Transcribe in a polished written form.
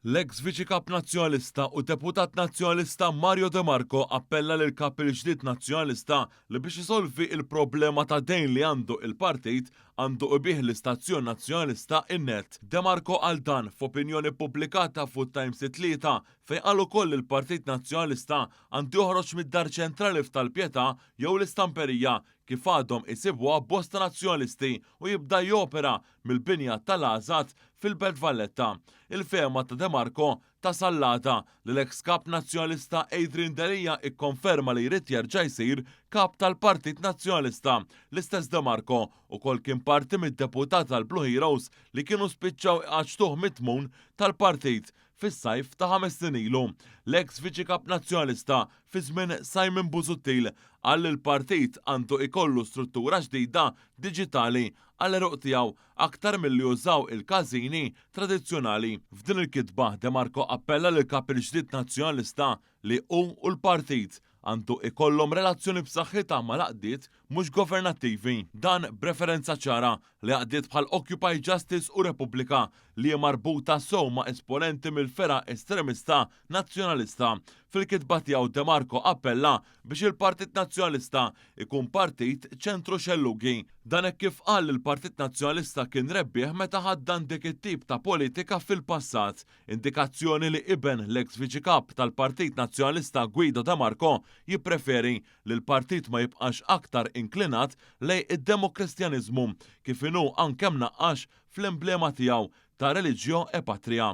L-eks Viċi Kap Nazzjonalista u Deputat Nazzjonalista Mario De Marco appella lill-Kap il-ġdid Nazzjonalista li biex isolvi il-problema ta' dejn li għandu il-partit għandu ibigħ l-istazzjon Nazzjonalista in-NET. De Marco qal dan f'opinjoni ppubblikata fuq Times it-Tlieta fejn qal ukoll li l-Partit Nazzjonalista għandu joħroġ mid-Dar Ċentrali f'Tal-Pietà jew l-Istamperija kif għadhom isibuha bosta Nazzjonalisti u jibda jopera mill-binja tal-Għażat fil-Belt Valletta. Il-fehma ta' De Marco tasal l-għada li l-eks Kap Nazzjonalista Adrian Delia ikkonferma li jrid jerġa' jsir Kap tal-Partit Nazzjonalista. L-istess De Marco ukoll kien parti mid-deputat tal-Blue Heroes li kienu spiċċaw iqaċċtuh mit-tmun tal-partit fis-sajf ta' 5 snin ilu. L-eks Viċi Kap Nazzjonalista fi żmien Simon Busuttil qal li l-partit għandu ikollu struttura ġdida diġitali għall-għeruq tiegħu aktar milli jużaw il-każini tradizzjonali. F'din il-kitba De Marco appella lill-Kap il-ġdid Nazzjonalista li hu u l-partit għandu ikollhom relazzjoni b'saħħitha mal-għaqdiet mhux governattivi. Dan b'referenza ċara li għaqdiet bħal Occupy Justice u Repubblika li hi marbuta sew ma' esponenti mill-fergħa estremista Nazzjonalista. Fil-kitba tiegħu De Marco appella biex il-Partit Nazzjonalista jkun partit ċentru-xellugi. Dan hekk kif qal li l-Partit Nazzjonalista kien rebbieħ meta ħaddan dik it-tip ta' politika fil-passat. Indikazzjoni li iben l-eks Viċi Kap tal-Partit Nazzjonalista Guido De Marco jippreferi li l-partit ma jibqax aktar inklinat lejn id-Demokristjaniżmu, kif inhu anke mnaqqax fl-emblema tiegħu ta' Religio e Patria.